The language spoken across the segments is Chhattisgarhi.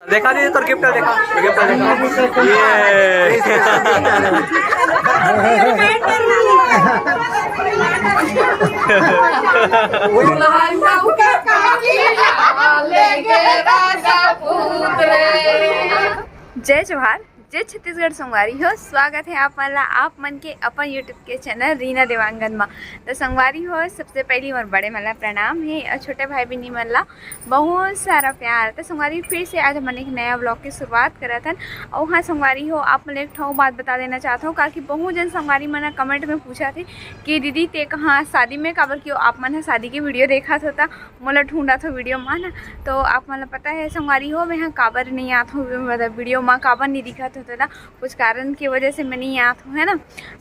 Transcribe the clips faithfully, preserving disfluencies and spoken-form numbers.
देखा दीदी, तोर गिफ्ट देखा, गिफ्ट देखा। ये। जय जोहार, जय छत्तीसगढ़ संगवारी हो, स्वागत है आप मन ला आप मन के अपन YouTube के चैनल रीना देवांगन मा। तो संगवारी हो, सबसे पहली मोर बड़े मन ला प्रणाम हे और छोटे भाई बहिनी मन ला बहुत सारा प्यार। तो संगवारी, फिर से आज हमन एक नया व्लॉग की शुरुआत करत हन। और हाँ संगवारी हो, आप मन ला एक ठो बात बता देना चाहत हूँ, काकि बहुत जन संगवारी मन कमेंट में पूछा थे कि दीदी ते कहाँ शादी में, काबर कि आप मन ह शादी के वीडियो देखत होता, मोला ढूंढत हो वीडियो मा ना। तो आप मन ला पता है संगवारी हो, मैं ह काबर नहीं आत हूँ, मतलब वीडियो मा काबर नहीं दिखत होता ना, कुछ कारण की वजह से मैं नहीं आत हूँ, है ना।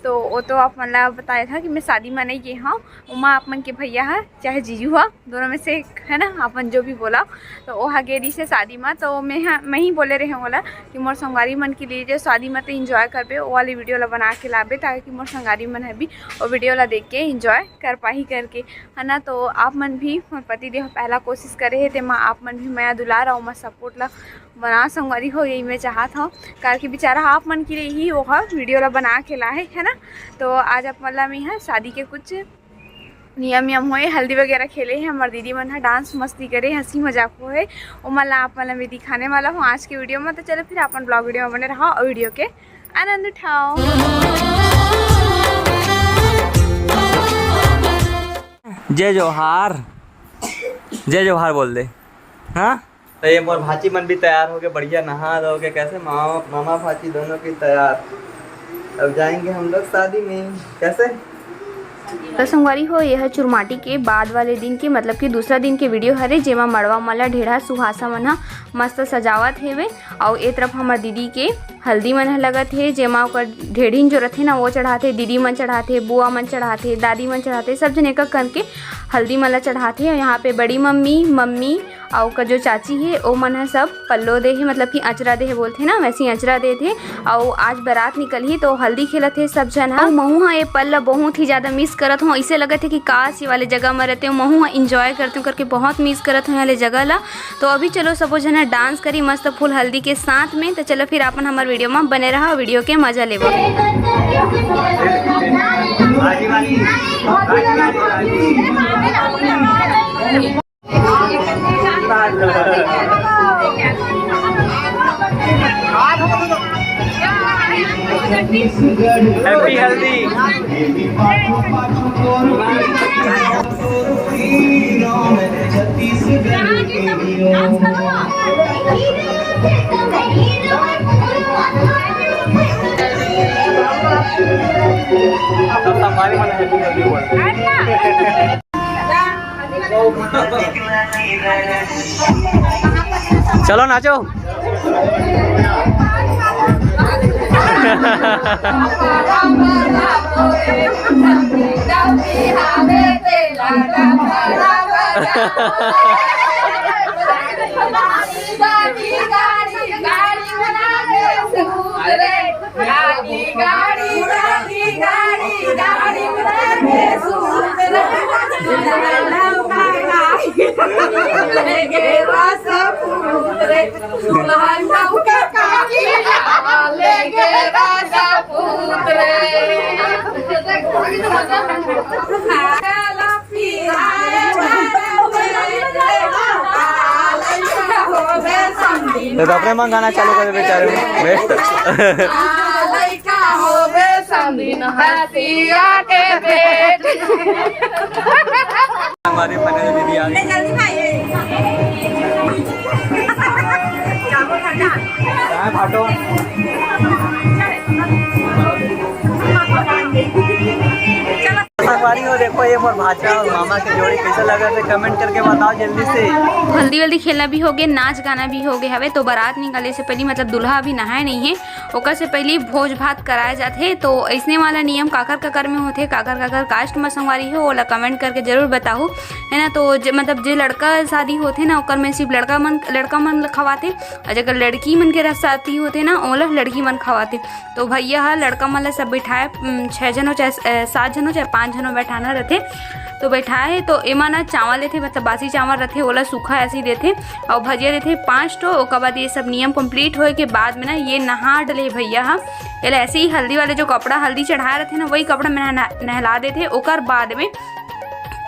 तो वो तो आप मन ला बताया था कि मैं शादी मा नहीं गे हूँ, ओमा आप मन के भैया ह चाहे जीजू ह, दोनों में से एक, है ना, अपन जो भी बोला। तो वो ह गे रहिस हे शादी मा, तो मैं ह, मैं ही बोले रहे ओला कि मोर संगवारी मन के लिए जो शादी मा तो एंजॉय करबे, वो वाली वीडियो ला बना के लाबे, ताकि मोर संगवारी मन ह भी वो वीडियो ला देख के एंजॉय कर पाही करके, है ना। तो आप मन भी, मोर पति देव पहला कोशिश करे हे, तेमा आप मन भी मया दुलार और मोर सपोर्ट ला बना संगवारी हो, यही मैं चाहत हूँ, काकि बेचारा आप मन के लिए ही वो ह वीडियो ला बना के लाए, है ना। तो आज आप मन ला मैं ह शादी के कुछ नियम नियम होए, हल्दी वगैरह खेले हे, हमार दीदी मन ह डांस मस्ती करे, हंसी मजाक होए, ओमन ला आप मन ला मैं दिखाने वाला हूँ आज के वीडियो में। तो चलो फिर अपन ब्लॉग वीडियो में बने रहो और वीडियो के आनंद उठाओ। जय जोहार, जय जोहार बोल दे। हाँ, तो ये मोर भाची मन भी तैयार हो गए, बढ़िया नहा धो के, कैसे मामा, मामा भाची दोनों की तैयार। अब जाएंगे हम लोग शादी में, कैसे। तो संगवारी हो, यह चुरमाटी के बाद वाले दिन के, मतलब कि दूसरा दिन के वीडियो हरे, जेमा मड़वा मन ला ढेढ़ा सुहासा मन ह मस्त सजावत हेवे। अउ ए तरफ हमर दीदी के हल्दी मन ह लगत हे, जेमा ओकर ढेढ़िन जो रथे ना, वो चढ़ाथे, दीदी मन चढ़ाथे, बुआ मन चढ़ाथे, दादी मन चढ़ाथे, सब जने एक एक करके हल्दी मन ला चढ़ाथे। अउ यहाँ पे बड़ी मम्मी, मम्मी अउ ओकर जो चाची हे, ओ मन ह सब पल्लो दे हे, मतलब कि अचरा दे हे बोलथे ना, वैसे ही अचरा देथे। अउ आज बारात निकलही तो हल्दी खेलत हे सब झन ह। अउ महू ह ये पल ला बहुत ही ज्यादा मिस करत हूँ, ऐसे लगत हे कि काश ये वाले जगह में रहते हूँ, महू ह एंजॉय करते हूँ करके बहुत मिस करत हूँ ये वाले जगह ला। तो अभी चलो सबो झन डांस करी मस्त फुल हल्दी के साथ में। तो चलो फिर अपन हमर वीडियो में बने रहा, वीडियो के मजा लेबो। Happy हल्दी। चलो नाचो। तो अपने मन गाना चालू कर दे बेचारे, बेस्ट। लइका होवे समधिन हसिया के पेट। हमारी फाइनल दीदी आ गई। जल्दी भाई। क्या बोल रहा है? फाटो। संगवारी हो, देखो ये मोर भाचा और मामा के जोड़ी कैसे लगा थे, कमेंट करके बताओ जल्दी से। हल्दी वल्दी खेलना भी हो गए, नाच गाना भी हो गए हवे, तो बारात निकले से पहले, मतलब दूल्हा अभी नहाए नहीं है, ओकर से पहले भोज भात कराए जाथे। तो ऐसने वाला नियम काकर काकर में होथे, काकर काकर कास्ट में संगवारी हो, ओला कमेंट करके जरूर बताहू, है ना। तो जे, मतलब जे लड़का शादी होथे ना, ओकर में सिर्फ लड़का मन, लड़का मन ल खवाथे, और जेकर लड़की मन के रह शादी होथे ना, ओला लड़की मन खवाथे। तो भैया ह लड़का मन ला सब बैठाए, उम, छह जनो चाहे, अ, सात जनो चाहे पाँच जनो बैठाना रहथे। तो बैठाए हे, तो एमा ना चावल देथे, मतलब बासी चावल रथे, ओला सूखा ऐसे ही देथे, और भजिया देथे पाँच ठो। ओकर बाद ये सब नियम complete होए के बाद में ना ये नहा डले भैया ह, एला ऐसे ही हल्दी वाले जो कपड़ा, हल्दी चढ़ाए रथे ना, वही कपड़ा में नहा-, नहला देथे। ओकर बाद में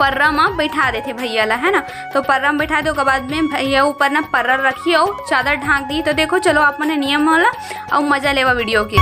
पर्रा म बैठा देथे भैया ला, है ना। तो पर्रा म बैठा दे, ओकर बाद में भैया ऊपर ना पर्रा रखी अउ चादर ढांक दी। तो देखो, चलो आप मन नियम होला अउ मजा लेवा video के।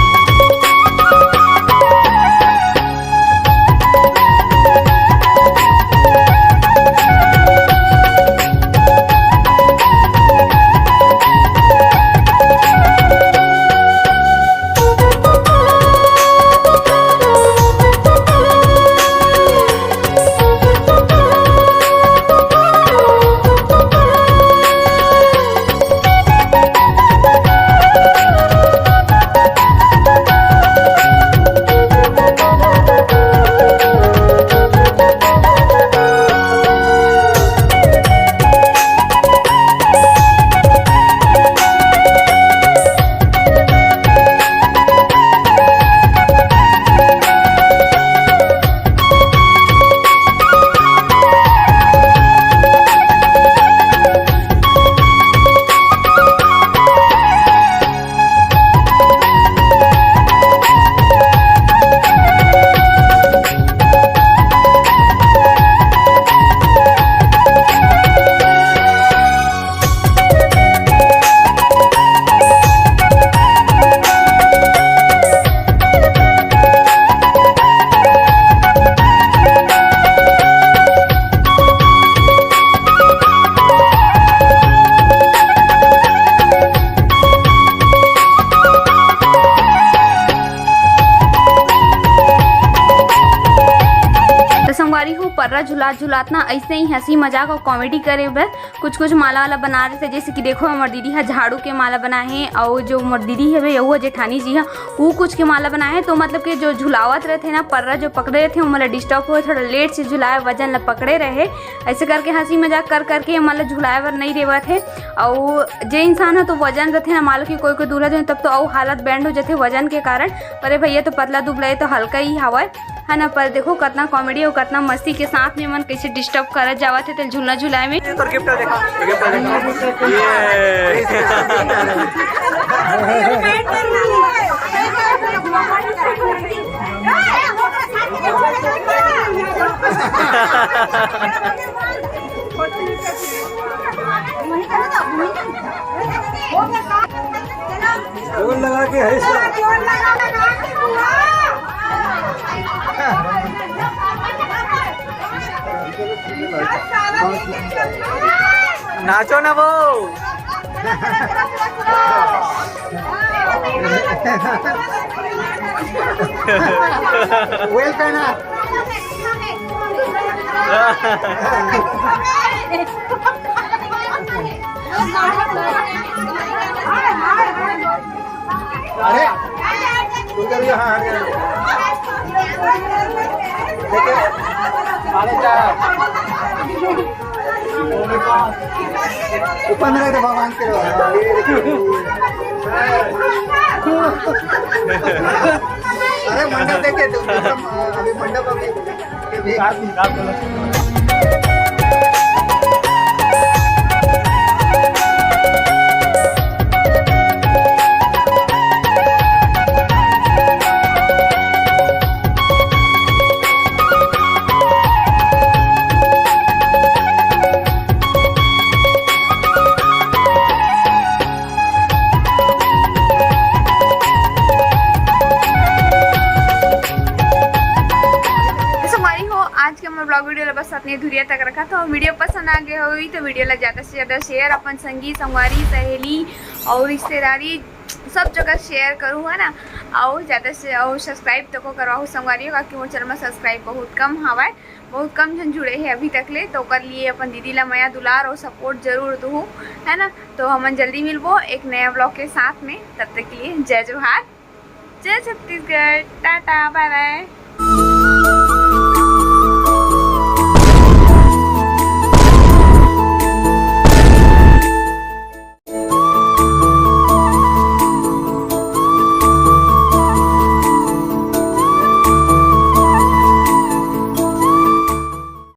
तो संगवारी हो, पर्रा झुलात झुलात ना ऐसे ही हंसी मजाक और comedy करे बर कुछ कुछ माला वाला बना रहे थे। जैसे कि देखो, हमर दीदी ह झाड़ू के माला बनाए हे, और जो मोर दीदी हवे, यहू जेठानी जी ह, वो कुछ के माला बनाए हे। तो मतलब कि जो झुलावत रहथे ना, पर्रा जो पकड़े रहथे, ओमन ला disturb होए, थोड़ा late से झुलाए, वजन ला पकड़े रहे। ऐसे करके हंसी मजाक कर करके एमन ला झुलाए बर नहीं देवत हे। और जे इंसान ह तो वजन रहथे ना, मान लो कि कोई कोई दूल्हा जो हे, तब तो अउ हालत bad हो जाथे वजन के कारण। पर ये भैया तो पतला दुबला हे, तो हल्का ही हवय, है ना। पर देखो, कितना comedy और कितना मस्ती के साथ में मन कैसे disturb करत जावत हे तेल झूलना झुलाए में। ये तो gift देखा, gift देखा। ये। जोर लगा के है इसका। नाचो ना वो। Well पहना। अरे, उधर भी, हाँ, हाँ, हाँ। देखिए, अरे, क्या? ऊपर में रख दे भगवान के। अरे, मंडप देखे तो, अभी मंडप अभी। तो संगवारी हो, आज के हमर vlog video ला बस अपने धुरिया तक रखा। तो video पसंद आ गए होई तो video ला ज्यादा से ज्यादा share अपन संगी संगवारी सहेली और रिश्तेदारी सब जगह share करू, है ना। और ज्यादा से और subscribe तको करवाहू संगवारी हो, काकि मोर channel में subscribe बहुत कम हवय, बहुत कम जन जुड़े हे अभी तक ले। तो ओकर लिए अपन दीदी ला मया दुलार और support जरूर दूहू, है ना। तो हमन जल्दी मिलबो एक नया vlog के साथ में, तब तक के लिए जय जोहार, जय छत्तीसगढ़, टाटा, bye bye।